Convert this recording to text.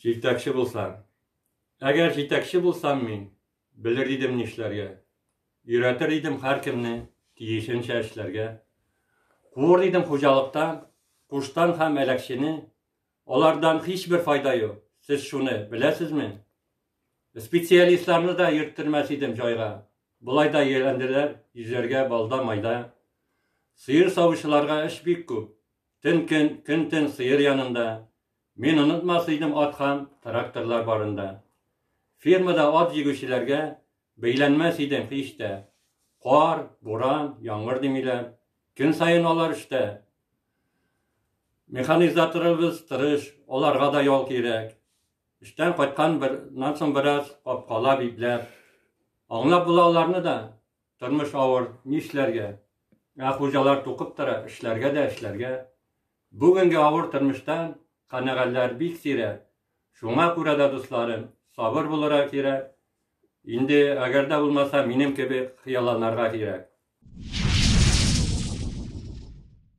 Җитәкче булсам. Әгәр җитәкче булсам мин, белер идем нишләргә. Өйрәтер идем һәркемне тиешенчә эшләргә. Куыр идем хуҗалыктан куштан һәм әләкчене. Алардан һичбер файда юк, сез шуны беләсезме? Специалистларны да йөрттермәс идем җайга. Болай да ияләнделәр йөзәргә балда-майда. Сыер савучыларга эш бик күп. Төн-көн, көн-төн сыер янында. Мин онытмас идем ат һәм тракторлар барында. Фермада ат җигүчеләргә бәйләнмәс идем һич тә. Кар, буран, яңгыр димиләр. Көн саен алар эштә. Механизаторыбыз тырыш, аларга да ял кирәк. Эштән кайткан бернан соң бераз капкала бипләп. Аңлап була аларны да. Тормыш авыр, нишләргә? Ә хуҗалар тукып тора, эшләргә дә эшләргә. Бүгенге авыр тормыштан канәгатьләр бик сирәк. Шуңа күрә дә, дусларым, сабыр булырга кирәк. Инде әгәр дә булмаса, минем кебек хыялланырга кирәк.